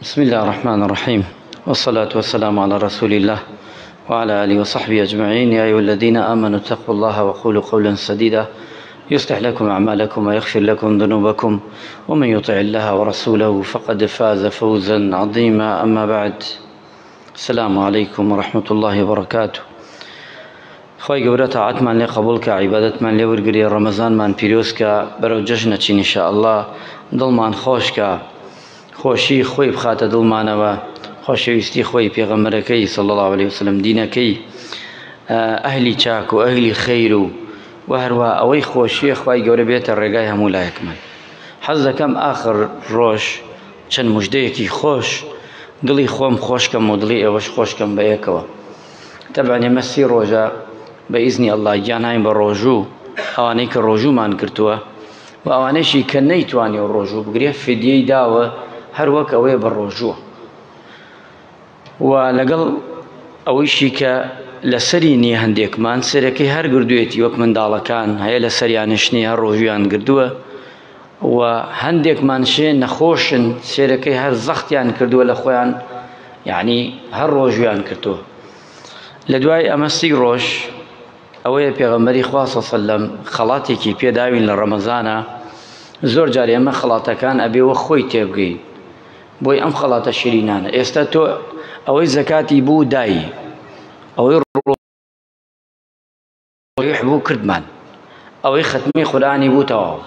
بسم الله الرحمن الرحيم والصلاة والسلام على رسول الله وعلى آله وصحبه أجمعين يا أيها الذين آمنوا اتقوا الله وقولوا قولا سديدا يصلح لكم أعمالكم ويغفر لكم ذنوبكم ومن يطع الله ورسوله فقد فاز فوزا عظيما أما بعد السلام عليكم ورحمة الله وبركاته خوای گەورە تاعەتمان لێ قبوڵ کە عیبادەتمان لێ وەرگرێ ڕەمەزانمان پیرۆز کە بەرەو جەژن ئەچین ان شاء اللە دڵمان خۆش کە خۆشی خۆی بخاتە دڵمانەوە خۆشەویستی خۆی پێغەمبەرەکەی صلی الله علیه وسلم دینەکەی ئەهلی چاک و ئەهلی خەیر و و هەروە ئەوەی خۆشیە خوای گەورە بێتە ڕێگای هەموو لایەکمان حەز دەکەم ئاخر ڕۆژ چەند مژدەیەکی خۆش دڵی خۆم خۆشکەم و دڵی ئێوەش خۆشکەم بە یەکەوە تەبعەن ئێمە سی ڕۆژە بە ئیزنی ئەڵڵا گیان هاین بە ڕۆژوو ئەوانەی کە ڕۆژوومان گرتووە و ئەوانەیشی کە نەیتوانی و ڕۆژوو بگرێ فدیەی داوە هەر وەک ئەوەیە بە ڕۆژووە و لەگەڵ ئەوەیشی کە لەسەری نییە هەندێکمان سەرەکەی هەر گردوێتی وەک منداڵەکان هەیە لە سەریانش نییە هەر ڕۆژویان گردووە و هەندێکمان شێ نەخۆشن سێرەکەی هەر زەختیان کردووە لە خۆیان یعنی هەر ڕۆژویان کردووە لە دوای ئەمە سی ڕۆژ ئەوەیە پێغەمبەری خوا سەلەم خەڵاتێکی پێداوین لە ڕەمەزانە زۆر جار ئێمە خەڵاتەکان ئەبێ وە خۆی تێبگەین بۆی ئەم خەڵاتە شیرینانە ئێستا تۆ ئەوەی زەکاتی بوو دایی ئەوەی ڕۆیح بوو کردمان ئەوەی خەتمی قورئانی بوو تەواو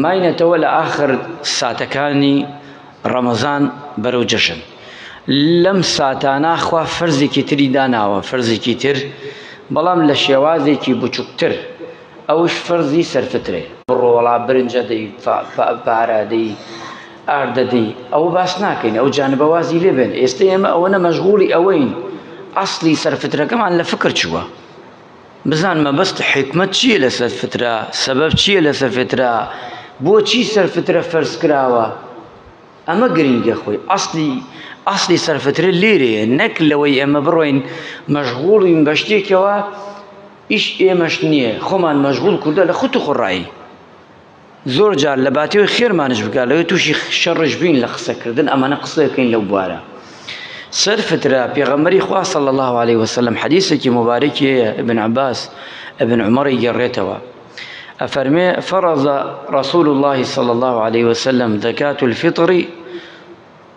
ماینەتەوە لە ئاخر ساتەکانی ڕەمەزان بەرەو جەژن لەم ساتانە خوا فەرزێکی تری داناوە فەرزێکی تر بەڵام لە شێوازێکی بچووکتر ئەوش فەرزی سەرفترێ بڕۆ وەڵا برنجە دەی پارە دەی ئاردە دەی ئەوە باس ناکەین ئەو جانبە وازی لێ بێن ئێستا ئێمە ئەوەنە مەشغوڵی ئەوەین ئەسڵی سەرفترەکەمان لە فکر چووە بزان مەبەست حیکمەت چییە لەسەر فترە سەبەب چییە لەسەر فترە بۆچی سەر فترە فەرز کراوە ئەمە گرنگە خۆی ئەسلی ئەسلی سەرفترە لێرەیە نەک لەوەی ئێمە بڕۆین مەشغوڵین بە شتێکەوە ئیش ئێمەش نییە خۆمان مەشغوڵ کوردە لە خوت و خوڕایی زۆر جار لە باتیەوەی خێرمانش بکات لەوەی تووشی شەڕش بین لە قسەکردن ئەمانە قسە بکەین لەو بوارە سەر فترە پێغەمبەری خوا صلی الله علیه وسلم حدیثێکی مبارەکی هەیە ابن عباس ابن عمەری گەڕێتەوە ئەفەرمێ فرض رسول الله صلى الله عليه وسلم زكاة الفطر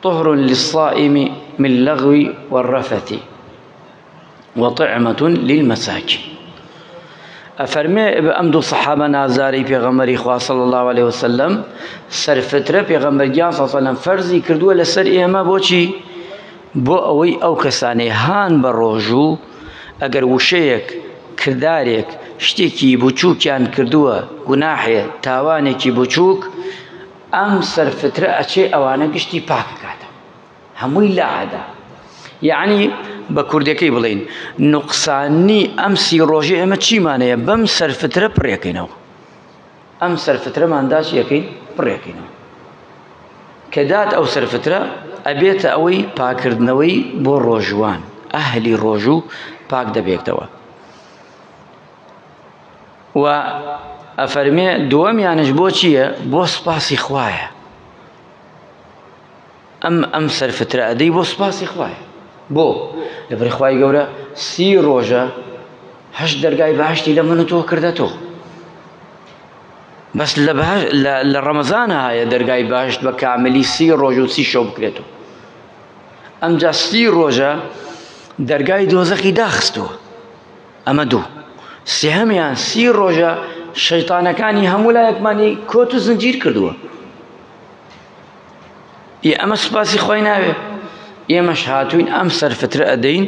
طهر للصائم من لغو والرفث وطعمة للمساکین ئەفەرمێ ئەم دوو سەحابە نازارەی پێغەمبەری خوا صلی الله علیه وسلم سەرفترە پێغەمبەر گیان صلی الله علیه وسلم فەرزی کردووە لەسەر ئێمە بۆچی بۆ ئەوەی ئەو کەسانەی هان بە ڕۆژوو ئەگەر وشەیەک کردارێک شتێکی بچووکیان کردووە گوناحێ تاوانێکی بچووک ئەم سەرفترە ئەچێ ئەوانە گشتی پاککاتەوە هەمووی لاعەدا یەعنی بە کوردەکەی بڵێین نوقسانی ئەم سی ڕۆژەی ئێمە چیمان هەیە بەم سەرفترە پڕێکەینەوە ئەم سەرفترەمان دا چیەکەین پڕێکەینەوە کە دات ئەو سەرفترە ئەبێتە ئەوەی پاکردنەوەی بۆ ڕۆژوان ئەهلی ڕۆژوو پاک دەبێتەوە و ئەفەرمێ دووەمیانش بۆ چییە بۆ سپاسی خوایە ئەم ئەم سەرفترە ئەدەی بۆ سوپاسی خوایە بۆ لەبەر خوای گەورە سی ڕۆژە هەشت دەرگای بەهشتی لە من و تۆ کردە تۆ بەس لە لە ڕەمەزانە هەیە دەرگای بەهشت بە کاملی سی ڕۆژ و سی شەو بکرێتەوە ئەمجا سی ڕۆژە دەرگای دۆزەخی داخستووە ئەمە دوو سێهەمیان سی ڕۆژە شەیتانەکانی هەموو لایەکمانی کۆت و زنجیر کردووە ئێ ئەمە سوپاسی خوای ناوێ ئێمەش هاتوین ئەم سەرفترە ئەدەین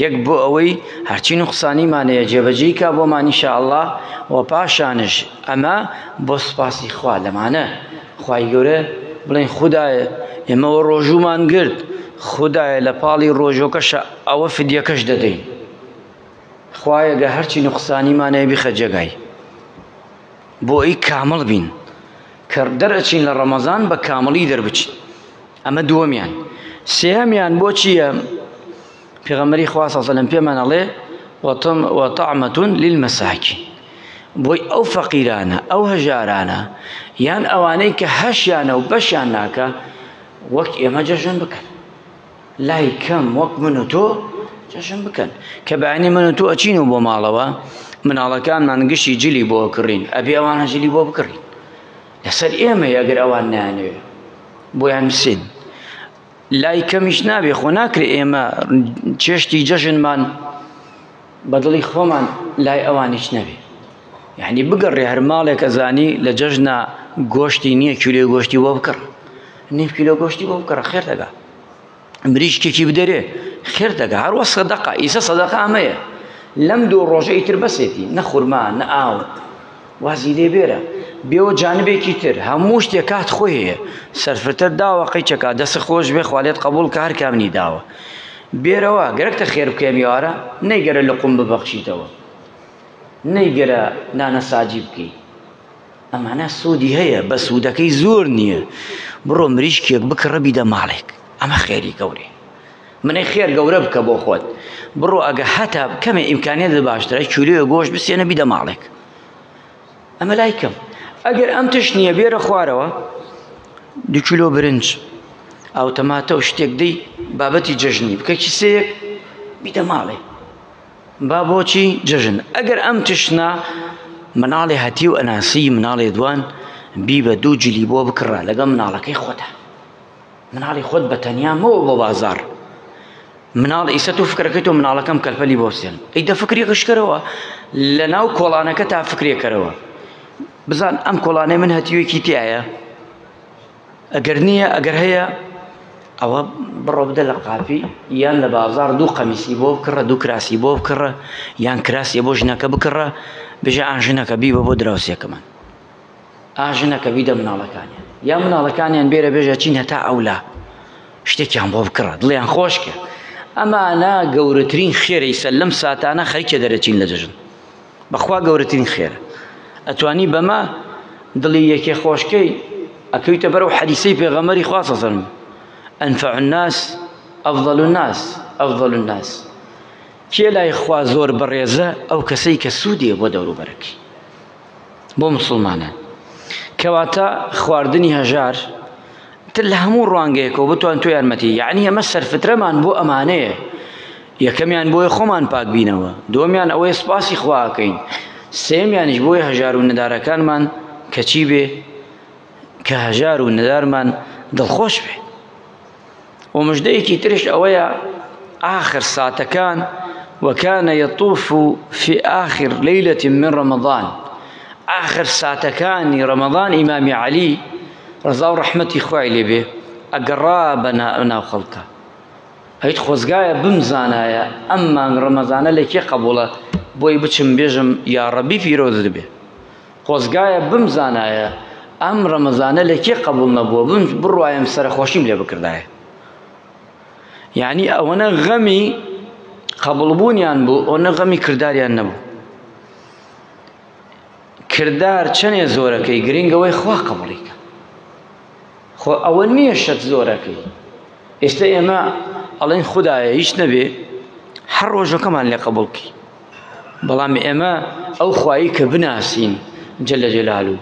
یەک بۆ ئەوەی هەرچی نوقسانیمان هەیە جێبەجێی کا بۆمان ئینشاءاللە و پاشانش ئەمە بۆ سوپاسی خوا لەمانە خوای گەورە بڵێن خودایە ئێمەوە ڕۆژوومان گرت خودایە لە پاڵی ڕۆژۆکەشە ئەوە فدیەکەش دەدەین خوایە گە هەرچی نوقسانیمان هەیە بیخە جێگای بۆ ئەوی کامڵ بین کە دەرئەچین لە ڕەمەزان بە کامڵی دەربچین ئەمە دووەمیان سێهەمیان بۆ چییە پێغەمبەری خوا صلی الله علیه و سلم پێمان ئەڵێ وطعمة للمساکین بۆی ئەو فەقیرانە ئەو هەژارانە یان ئەوانەی کە هەشیانە و بەشیان ناکە وەک ئێمە جەژن بکەن لای کەم وەک من و تۆ جەژن بکەن کە بەیانی من و تۆ ئەچین و بۆ ماڵەوە مناڵەکانمان گشتی جلی بۆ کڕین ئەبێ ئەوانە جلی بۆ بکڕین لەسەر ئێمە ئەگەر ئەوان نانەوێ بۆیان بسین لای کەمیش نابێ خۆ ناکرێ ئێمە چێشتی جەژنمان بە دڵی خۆمان لای ئەوانیش نەبێ یعنی بگەڕێ هەر ماڵێک ئەزانی لە جەژنا گۆشتی نییە کیلۆی گۆشتی بۆ بکڕ نیو کیلۆ گۆشتی بۆ بکڕە خێر دەگا مریشکێکی بدەرێ خێر دەگا هەروە سەدەقە ئیسە سەدەقە ئەمەیە لەم دوو ڕۆژە ئیتر بەسێتی نە خورما نە ئاو وازی لێ بێرە بێوە جانبێکی تر هەموو شتێک کات خۆی هەیە سەرفتر داوە قەیچەکە دەست خۆش بێ خوالێت قبول کە هەر کامنی داوە بێرەوە گەرەکتە خێر بکەم یارە نەیگەرە لقم ببەخشیتەوە نەیگەرە نانە ساجی بکەی ئەمانە سوودی هەیە بە سوودەکەی زۆر نییە بڕۆ مریشکێک بکڕە بیدە ماڵێک ئەمە خێری گەورەی منەی خێر گەورە بکە بۆ خۆت بڕۆ ئەگە هەتا کەمێ ئیمکانیت باشترە کیلۆیە گۆشت بسێنە بیدە ماڵێک ئەمە لای کەم ئەگەر ئەم تشت نییە بێرە خوارەوە دو کیلۆ برنج ئەو تەماتە و شتێک دەی بابەتی جەژنی بکە کیسەیەک بیدە ماڵێ با بۆچی جەژن ئەگەر ئەم تشتنا مناڵێ هەتی و ئەناسی مناڵێ دوان بی بە دوو جلی بۆ بکڕە لەگەڵ مناڵەکەی خۆتە مناڵی خۆت بە تەنیا مەوە بۆ بازاڕ مناڵ ئیسە تۆ فکرەکەی تۆ مناڵەکەم کەلپەلی بۆ بسێن ئەی دە فکری قشکەرەوە لە ناو کۆڵانەکە تا فکرێکەرەوە بزان ئەم کۆڵانەی من هەتیوێکی تایە ئەگەر نییە ئەگەر هەیە ئەوە بڕۆ بدە لە قاپی یان لە بازار دوو قەمیسی بۆ بکڕە دوو کراسی بۆ بکڕە یان کراسی بۆ ژنەکە بکڕە بژە ئان ژنەکە بیبە بۆ دراوسێکەمان ئا ژنەکە بیدە مناڵەکانیان یا مناڵەکانیان بێرە بێژە چین هەتا ئەولا شتێکیان بۆ بکڕە دڵیان خۆشکە ئەمانە گەورەترین خێرەی سەر لەم ساتانە خەریکە دەرەچین لە جەژن بەخوا گەورەترین خێرە ئەتوانی بەمە دڵی یەکێ خۆشکەی ئەکەویتە بەرەو حەدیسەی پێغەمبەری خوا صلی أنفع الناس أفضل الناس أفضل الناس کێ لای خوا زۆر بەڕێزە ئەو کەسەی کە سوودیە بۆ دەوروبەرەکەی بۆ مسلمانان کەواتە خواردنی هەژار تر لە هەموو ڕوانگەیەکەوە بتوان تۆ یارمەتی یعنی ئەمە سەرفترەمان بۆ ئەمانەیە یەکەمیان بۆیە خۆمان پاک بینەوە دووەمیان ئەوەیە سپاسی خواکەین سێمیانیش بۆیە هەژار و نەدارەکانمان کەچی بێ کە هەژار و نەدارمان دڵخۆش بێ و مژدەیەکی ترش ئەوەیە ئاخر ساتەکان وكان يطوف في آخر ليلة من رمضان آخر ساتەکانی رمضان ئیمامی عەلی ڕەزا و ڕەحمەتی خوای لێ بێ ئەگەڕا بە ناو خەڵکە هیچ خۆزگایە بمزانایە ئەم مانگ ڕەمەزانە لە کێ قەبوڵە بۆی بچم بێژم یا ڕەبی پیرۆزت بێ خۆزگایە بمزانایە ئەم ڕەمەزانە لە کێ قەبوڵ نەبووە بم بڕوایم سەرەخۆشیم لێ بکردایە یعنی ئەوەنە غەمی قەبوڵبوونیان بوو ئەوەنە غەمی کرداریان نەبوو کردار چەنێ زۆرەکەی گرنگەوەی خوا قەبوڵی کە خۆ ئەوە نییە شەت زۆرەکەی ئێستا ئێمە ئەڵێن خودایە هیچ نەبێ هەر ڕۆژەکەمان لێ قەبوڵکی بەڵام ئێمە ئەو خوایی کە بناسین جل جلالو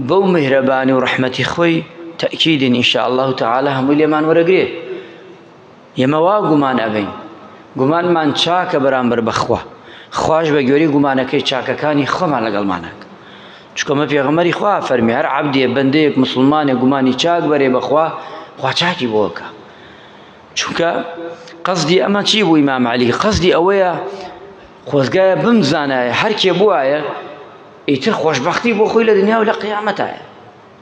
بەو میهرەبانی و ڕەحمەتی خۆی تەئکیدین إن شاء الله تعالی هەمووی لێمان وەرەگرێ ئێمە وا گومان ئەبەین گومانمان چاکە بەرامبەر بەخوا خواش بە گوێری گومانەکەی چاکەکانی خۆمان لەگەڵمانەک چکەمە پێغەمبەری خوا فەرمی هەر عەبدێ بەندەیەک مسلمانێک گومانی چاک بەرێ بەخوا خوا چاکی بۆکە چونکە قەزدی ئەمە چی بوو ئیمام عەلی قەزدی ئەوەیە خۆزگایە بمزانایە هەرکێ بوایە ئیتر خۆشببختی بۆ خۆی لە دنیا و لە قیامەتایە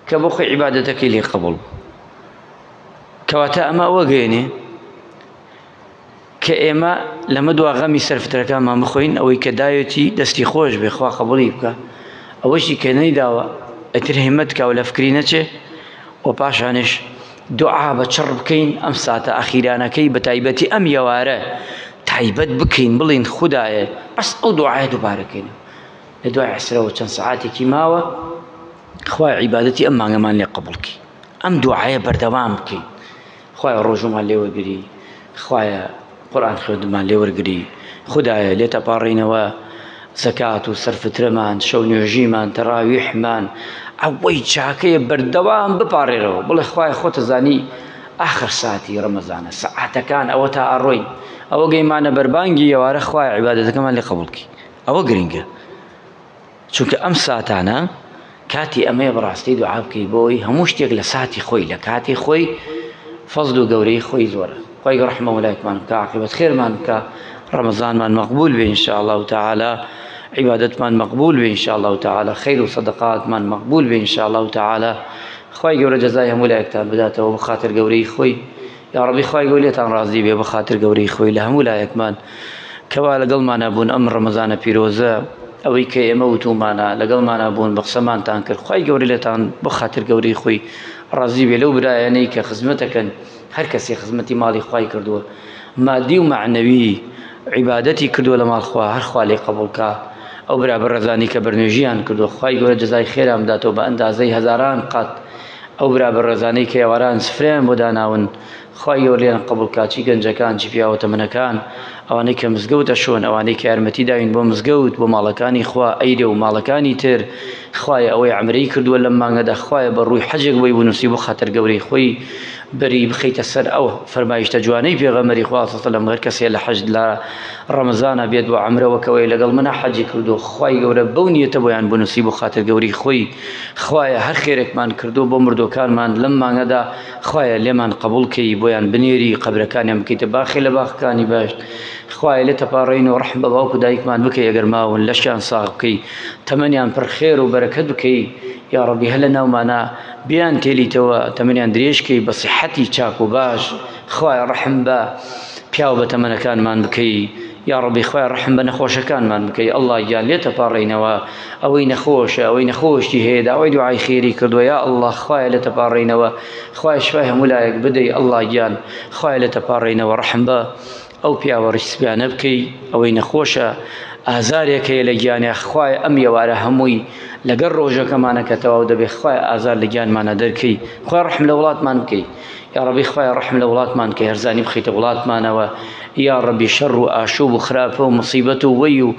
کە بۆ خۆی عیبادەتەکەی لێ قبوڵ بوو کەواتە ئەمە ئەوە گەێنێ کە ئێمە لەمە دوا غەمی سەرفترەکانمان بخۆین ئەوەی کە داوێتی دەستی خۆش بێ خوا قبوڵی بکە ئەوەشی کە نەیداوە ئیتر هیمەت کا و لە فکری نەچێ و پاشانیش دوعا بە چڕ بکەین ئەم ساتە ئەخیرانەکەی بە تایبەتی ئەم یەوارە تایبەت بکەین بڵین خودایە بەس ئەو دوعایە دووبارەکەین لە دوای عەسرەوە چەند سەعاتێکی ماوە خوای عیبادەتی ئەم مانگەمان لێ قبوڵکی ئەم دوعایە بەردەوام بکەین خوایە ڕۆژوومان لێ وەرگری خوایە قورئان خوێندنمان لێ وەرگری خودایە لێت ئەپاڕێینەوە زەکات و سەرفترەمان شەو نوێژیمان تەراویحمان ئەوەی چاکەیە بەردەوام بپاڕێرەوە بڵێ خوایە خۆتە زانی ئاخر ساتی ڕەمەزانە سەعاتەکان ئەوە تا ئەڕۆین ئەوە گەیمانە بەربانگی ئێوارە خوایە عیبادەتەکەمان لێ قبوڵ کەی ئەوە گرنگە چونکە ئەم ساتانە کاتی ئەمەیە بەڕاستی دوعا بکەی بۆی هەموو شتێک لە ساتی خۆی لە کاتی خۆی فەزل و گەورەی خۆی زۆرە خۆی ڕەحمە وەلایکمان بکە عاقبەت خێرمان بکە ڕەمەزانمان مەقبول بێ إن شاء الله تعالی عیبادەتمان مەقبول بێ إن شاء الله تعالی خیر و صدقاتمان مەقبول بێ إن شاء الله تعالی خوای گەورە جەزای هەموو لایەکتان بداتەوە بە خاتر گەورەی خۆی یاڕەبی خوای گەورە لێتان ڕازی بێ بە خاتر گەورەی خۆی لە هەموو لایەکمان کەوا لەگەڵمانە بوون ئەم ڕەمەزانە پیرۆزە ئەوەی کە ئێمە وتومانە لەگەڵمانە بوون بە قسەمانتان کرد خوای گەورە لێتان بۆ خاتر گەورەی خۆی ڕازی بێ لەو برایانەی کە خزمەتەکەن هەر کەسێ خزمەتی ماڵی خوای کردووە مادی و مەعنەوی عیبادەتی کردووە لە ماڵ خوا هەر خوا لێ قبوڵ کا ئەو برا بەڕێزانی کە بەرنوێژیان کردووە خوای گەورە جەزای خێران بداتەوە بە ئەندازەی هەزاران قات ئەو برا بەڕێزانەی کە ئێواران سفرەیان بۆ داناون خوای گەورە لێیان قبوڵ کا چی گەنجەکان چی پیاوە تەمەنەکان ئەوانەی کە مزگەوت ئەشۆن ئەوانەی کە یارمەتی داوین بۆ مزگەوت بۆ ماڵەکانی خوا ئەیرێ و ماڵەکانی تر خوایە ئەوەی عەمرەی کردووە لەم مانگەدا خوایە بە ڕووی حەجێک بۆی بنووسی بۆ خاتر گەورەی خۆی بەری بخەیتە سەر ئەو فەرمایشتە جوانەی پێغەمبەری خوا صلی الله علیه و سلم هەر کەسێ لە حەج لە ڕەمەزانە بێت بۆ عەمرە وەک ئەوەی لەگەڵ منە حەجی کردو خوای گەورە بەو نیەتە بۆیان بنووسی بۆ خاتر گەورەی خۆی خوایە هەر خێرێکمان کردو بۆ مردوەکانمان لەم مانگەدا خوایە لێمان قبوڵ کەی بۆیان بنێری قەبرەکانیان بکەیتە باخێ لە باخەکانی بەهەشت خوایە لێت تەپاڕێین و ڕەحم بە باوک و دایکمان بکەی ئەگەر ماون لەشیان ساغ بکەی تەمەنیان پڕ خێر و بەرەکەت بکەی یاڕەبی هەر لە ناومانا بیان تێلیتەوە تەمەنیان درێژ کەی بە سیحەتی چاک و باش خوایە ڕەحم بە پیاو بە تەمەنەکانمان بکەی یاڕەبی خوایە ڕەحم بە نەخۆشەکانمان بکەی ئەڵڵا گیان لێت ئەپاڕێینەوە ئەوەی نەخۆشە ئەوەی نەخۆشی هەیە داوای دوعای خێری کردووە یا ئەڵڵا خوایە لێت ئەپاڕێینەوە خوایە شفای هەموو لایەک بدەی ئەڵڵا گیان خوایە لێت ئەپاڕێینەوە ڕەحم بە ئەو پیاوە ڕیش سپیانە بکەی ئەوەی نەخۆشە ئازارێک هەیە لە گیانیا خوایە ئەم ئێوارە هەمووی لەگەڵ ڕۆژەکەمانە کە تەواو دەبێ خوایە ئازار لە گیانمانە دەرکەی خوایە ڕەحم لە وڵاتمان بکەی یاڕەبی خوایە ڕەحم لە وڵاتمان کەی هەرزانی بخەیتە وڵاتمانەوە یاڕەبی شەڕ و ئاشوب و خراپە و مصیبەت و وەی و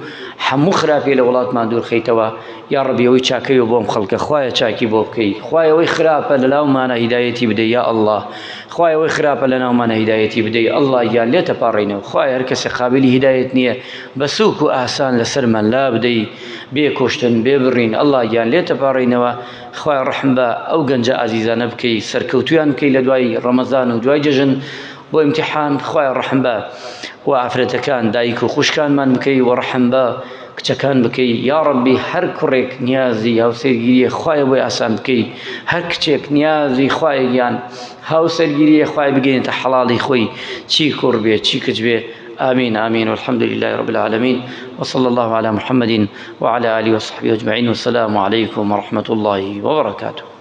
هەموو خراپی لە وڵاتمان دوور خەیتەوە یاڕەبی ئەوەی چاکەی و بۆم خەڵکە خوایە چاکی بۆ بکەی خوایە ئەوەی خراپە لە لاومانە هیدایەتی بدەی یا ئەڵڵا خوایە ئەوەی خراپە لە ناومانە هیدایەتی بدەی ئەڵڵا گیان لێتە پاڕینەوە خوایە هەر کەسێ قابلی هیدایەت نییە بە سوک و ئاسان لەسەرمان لا بدەی بێ کوشتن بێ بڕین ئەڵڵا گیان لێتە پاڕینەوە خوایە ڕەحم بە ئەو گەنجە ئازیزانە بکەی سەرکەوتویان بکەی لە دوای ڕەمەزان و دوای جەژن بۆ ئیمتیحان خوایە ڕەحم بە و ئافرەتەکان دایک و خوشکانمان بکەی و ڕەحم بە کچەکان بکەی یاڕەبی هەر کوڕێک نیازی هاوسەرگیریە خوایە بۆی ئاسان بکەی هەر کچێک نیازی خوایە گیان هاوسەرگیریە خوای بگەینێتە حەڵاڵی خۆی چی کوڕ بێ چی کچ بێ آمين آمين والحمد لله رب العالمين وصلى الله على محمد وعلى آله وصحبه أجمعين والسلام عليكم ورحمة الله وبركاته.